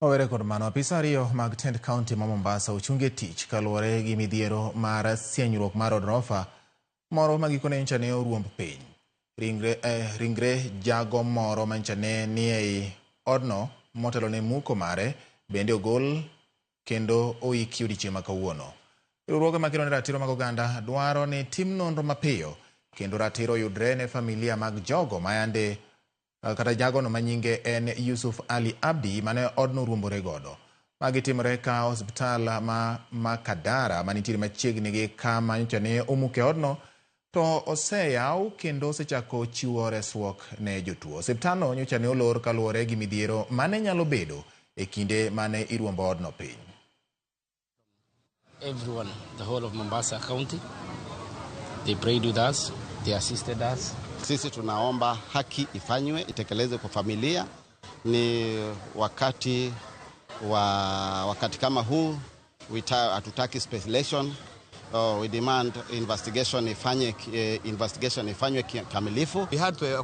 Owere kod mano, apisa ariyo mag tend kaunti ma Mombasa ochungi e tich kaluwore gi midhiero mar sienyruok mar od rofa moro ma gikone nyocha ne oruomb piny. Ringre jago moro ma nyocha ne ni ei odno motelo ne muko mare bende ogol kendo oiki odiechieng' ma kawuono. Riwruoge makedo ne ratiro mag oganda dwaro ni tim nonro mapiyo kendo ratiro oyudre ne familia mag jogo ma yande kata jagono ma nyinge en Yusuf Ali Abdi mane odno oruombore godo. Magi timore ka osiptal ma Makadara manitiere machiegni gi kama nyocha ne omuke odno to oseyaw kendo osechako chiwo resruok ne jotuo. Osiptalno nyocha ne olor kaluwore gi midhiero mane nyalo bedo e kinde mane iruombo odno piny. Everyone, the whole of Mombasa County, they prayed with us, they assisted us. Sisi tunaomba haki ifanywe, itekelezwe kwa familia. Ni wakati kama huu hatutaki speculation. Oh, we demand investigation ifanywe kamilifu. We had to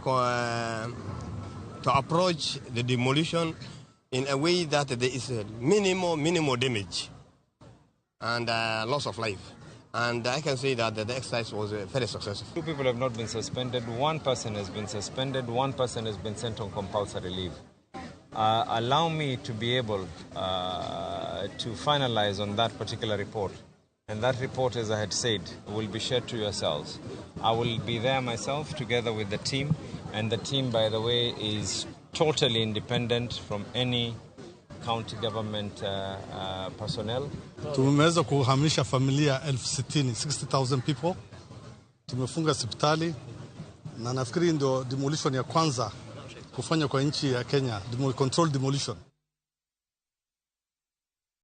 approach the demolition in a way that there is minimal damage and loss of life. And I can say that the exercise was very successful. 2 people have not been suspended. 1 person has been suspended. 1 person has been sent on compulsory leave. Allow me to be able to finalize on that particular report. And that report, as I had said, will be shared to yourselves. I will be there myself together with the team. And the team, by the way, is totally independent from any county government personnel. Tumeweza kuhamisha familia elfu sitini, 60,000 people. Tumefunga hospitali na nafikiri ndio demolition ya kwanza kufanywa kwa nchi ya Kenya, control demolition.